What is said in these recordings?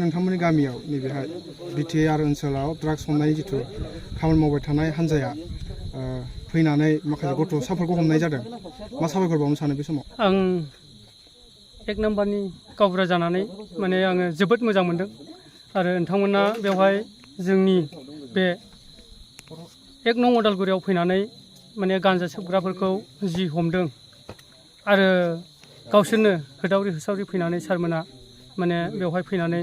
नोंथांमोननि गामियाव नैबेहाय बिटिआर आरो ओनसोलाव ड्राग्स हमनायनि जिथु खामानि मावबाय थानाय हान्जाया फैनानै माखासे गथ'साफोरखौ हमनाय जादों मा साबायखर बावनो सानो बे समाव आं एक नाम्बारनि गावबुरा जानानै माने आङो जोबोद मोजां मोनदों आरो नोंथांमोना बेवहाय जोंनि बे एक नं अदालगुरियाव फैनानै माने गान्जा सोबग्राफोरखौ जि हमदों आरो गावसोरनो होदावरि होसावरि फैनानै सारमोना माने बेवहाय फैनानै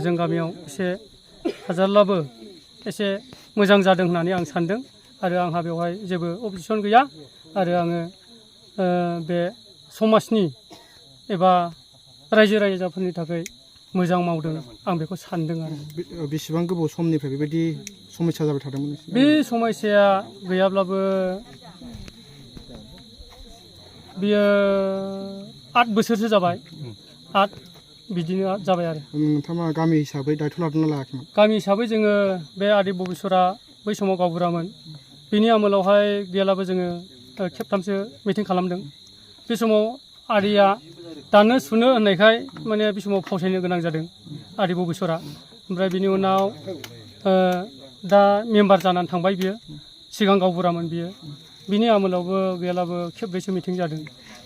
जों गामियाव एसे हाजारब्लाबो एसे मोजां जादों होननानै आं सानदों आरो आंहा बेवहाय जेबो अबजेक्सन गैया आरो आङो बे समाजनि एबा रायजो राजाफोरनि थाखाय मोजां मावदों आं बेखौ सानदों आरो बेसेबां गोबाव समनिफ्राय बेबायदि समस्या जाबाय थादोंमोन बे समस्याया गैयाब्लाबो बियो 8 बोसोरसो जाबाय 8 बिदिनो जाबाय आरो नोंथाङा गामि हिसाबै दायथ' लादोंना लायाखैमोन गामि हिसाबै जोङो बे आदै बबेश्वरा बै समाव गावबुरामोन बिनि आमोलावहाय गैयाब्लाबो जोङो खेबथामसो मिटिं खालामदों बे समाव आदैया दाननो सुनो होननायखाय माने बे समाव फावसायनो गोनां जादों आदै बबेश्वरा ओमफ्राय बिनि उनाव दा मेम्बार जानानै थांबाय बियो सिगां गावबुरामोन बियो बिनि आमोलावबो गैयाब्लाबो खेबब्रैसो मिटिं जादों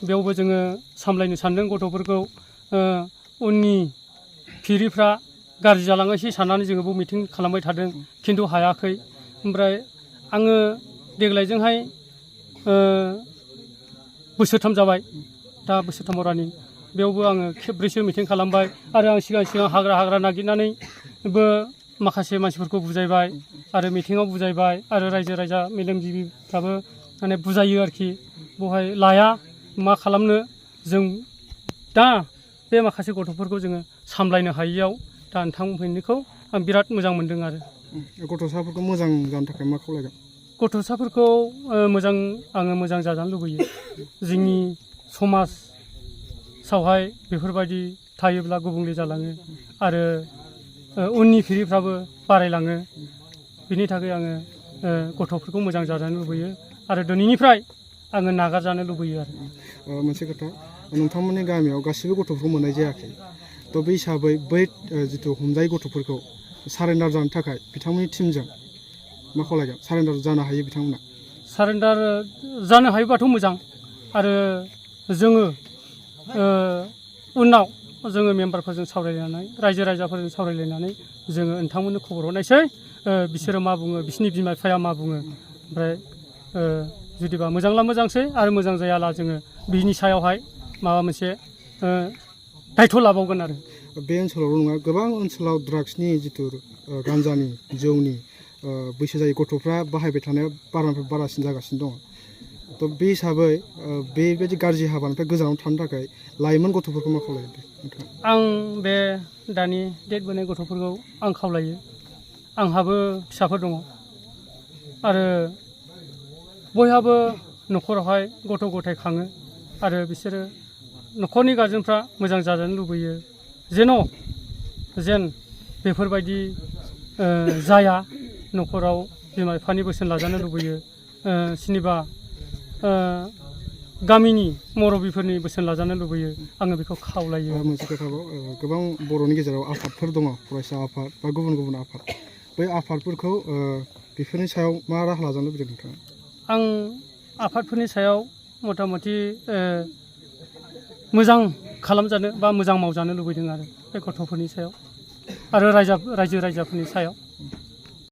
बेयावबो जोङो सामलायनो सानदों गथ'फोरखौ उननि फिरिफ्रा गाज्रि जालाङोसै साननानै जोङो बेयाव मिटिं खालामबाय थादों खिन्थु हायाखै ओमफ्राय आङो देग्लायजोंहाय बोसोरथाम जाबाय दा बोसोरथामाव रानिं बेयावबो आङो खेबब्रैसो मिटिं खालामबाय आरो आं सिगां हाग्रा नागिरनानैबो माखासे मानसिफोरखौ बुजायबाय आरो मिटिङाव बुजायबाय आरो रायजो राजा मेलेमजिबिफ्राबो माने बुजायो आरोखि बेवहाय लाया मा खालामनो जों दा बे माखासे गथ'फोरखौ जोङो सामलायनो हायियाव दा नोंथांमोननिखौ आं बिराद मोजां मोनदों आरो गथ'साफोरखौ मोजां जानो थाखाय मा खालामगोन गथ'साफोरखौ आङो मोजां जाजानो लुबैयो जोंनि समाजावहाय बेफोरबायदि थायोब्ला गुबुंले जालाङो आरो उननि फिरिफ्राबो बारायलाङो बिनि थाखाय आङो गथ'फोरखौ मोजां जाजानो लुबैयो आरो दिनैनिफ्राय आङो नागारजानो लुबैयो आरो मोनसे खोथा नोंथांमोननि गामियाव गासिबो गथ'फोरखौ मोननाय जायाखै थ' बे हिसाबै बै जिथु हमजायै गथ'फोरखौ सारेन्डार जानो थाखाय बिथांमोननि टिमजों मा खालामगोन सारेन्डार जानो हायो बिथांमोना सारेन्डार जानो हायोबाथ' मोजां आरो जोङो उनाव जोङो मेम्बारफोरजों सावरायलायनानै रायजो राजाफोरजों सावरायलायनानै जोङो नोंथांमोननो खबर हरनायसै बिसोरो मा बुङो बिसोरनि बिमा बिफाया मा बुङो ओमफ्राय जुदिबा मोजांला मोजांसै आरो मोजां जायाला जोङो बिनि सायावहाय माबा मोनसे दायथ' लाबावगोन आरो बे ओनसोलावल' नङा गोबां ओनसोलाव ड्राग्सनि जिथु गान्जानि जौनि बैसो जायै गथ'फ्रा बाहायबाय थानाया बारानिफ्राय बारासिन जागासिनो दङ थ' बे हिसाबै बेबायदि गाज्रि हाबानिफ्राय गोजानाव थानो थाखाय लाइमोन गथ'फोरखौ मा खालामो आं बे दानि देरबोनाय गथ'फोरखौ आं खावलायो आंहाबो फिसाफोर दङ आरो बयहाबो न'खरावहाय गथ' गथाय खाङो आरो बिसोरो न'खरनि गारजेनफ्रा मोजां जाजानो लुबैयो जेन बेफोरबायदि जाया न'खराव बिमा बिफानि बोसोन लाजानो लुबैयो सोरनिबा गामिनि मरबिफोरनि बोसोन लाजानो लुबैयो आङो बेखौ खावलायो मोनसे खोथाबाव गोबां बर'नि गेजेराव आफादफोर दङ फरायसा आफाद बा गुबुन आफाद बै आफादफोरखौ बेफोरनि सायाव मा राहा लाजानो लुबैदों नोंथाङा आं आफादफोरनि सायाव मथा मथि मोजां खालामजानो बा मोजां मावजानो लुबैदों आरो बे गथ'फोरनि सायाव आरो रायजो राजाफोरनि सायाव